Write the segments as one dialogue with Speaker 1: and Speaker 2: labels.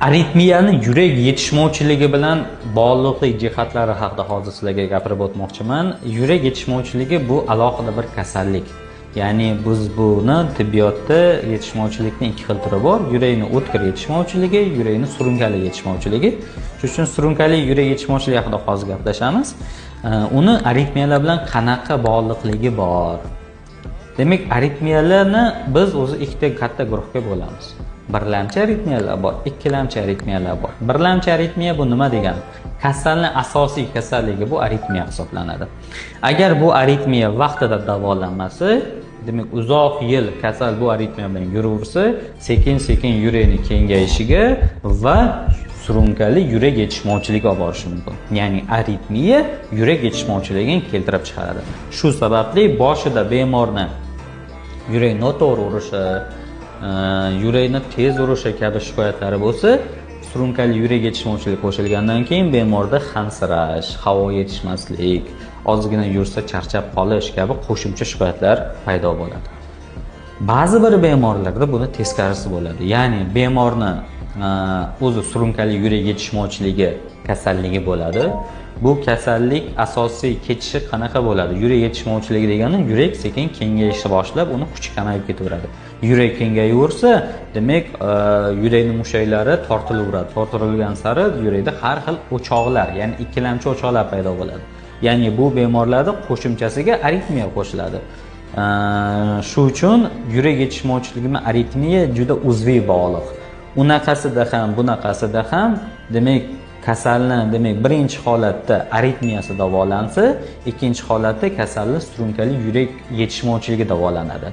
Speaker 1: Aritmiyani yurak yetishmovchiligi bilan bog'liqlik jihatlari haqida hozir sizlarga gapirib o'tmoqchiman. Yurak yetishmovchiligi bu alohida bir kasallik. Ya'ni biz buni tibbiyotda yetishmovchilikning ikki xil turi bor. Yurakni o'tkir yetishmovchiligi, yurakni surunkali yetishmovchiligi. Shuning uchun surunkali yurak yetishmovchiligi haqida hozir gaplashamiz. Uni aritmiyalar bilan qanaqa bog'liqligi bor? Demak, aritmiyalarni biz o'zi ikkita katta guruhga bo'lamiz. Birlamchi aritmiyalar bor, ikkilamchi aritmiyalar bor. Birlamchi aritmiya bu nima degani? Kasalni asosiy kasalligi bu aritmiya hisoblanadi. Agar bu aritmiya vaqtida davolanmasa, demak uzoq yil kasal bu aritmiya bilan yuraversa, sekin-sekin yurakni kengayishiga va surunkali yurak yetishmovchiligiga olib borishi mumkin. Ya'ni aritmiya yurak yetishmovchiligini keltirib chiqaradi. Shu sababli boshida bemorni yurak noto'g'ri urishi, yurakni tez urishi kabi shikoyatlari bo'lsa, surunkali yurak yetishmovchiligi qo'shilgandan keyin bemorda hansirash, havo yetishmaslik, ozgina yursa charchab qolish kabi qo'shimcha shikoyatlar paydo bo'ladi. Ba'zi bir bemorlarda buni teskarisi bo'ladi. Ya'ni bemorni o'zi surunkali yurak yetishmovchiligi kasalligi bo'ladi. Bu kasallik asosiy kechishi qanaqa bo'ladi? Yurak yetishmovchiligi degani yurak sekin kengayishni boshlab, uni kuchi kamayib ketaveradi. Yurak kengayaversa, demak, yurakning mushaklari tortilaveradi. Tortilgan sari yurakda har xil o'choqlar, ya'ni ikkilamchi o'choqlar paydo bo'ladi. Ya'ni bu bemorlarda qo'shimchasiga aritmiya qo'shiladi. Shu uchun yurak yetishmovchiligi bilan aritmiya juda uzviy bog'liq. Unaqasida ham, bunaqasida ham, demak, kasalni, demak, birinchi holatda aritmiyasi davolansa, ikkinchi holatda kasalni surunkali yurak yetishmovchiligi davolanadi.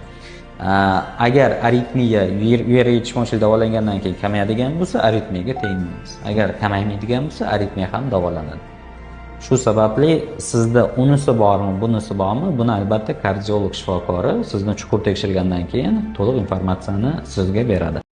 Speaker 1: Agar aritmiya yurak yetishmovchiligi davolangandan keyin kamayadigan bo'lsa, aritmiyaga teginmaymiz. Agar kamaymaydigan bo'lsa, aritmiya ham davolanadi. Shu sababli sizda unisi bormi, bunisi bormi, buni albatta kardiolog shifokori sizni chuqur tekshirgandan keyin to'liq informatsiyani sizga beradi.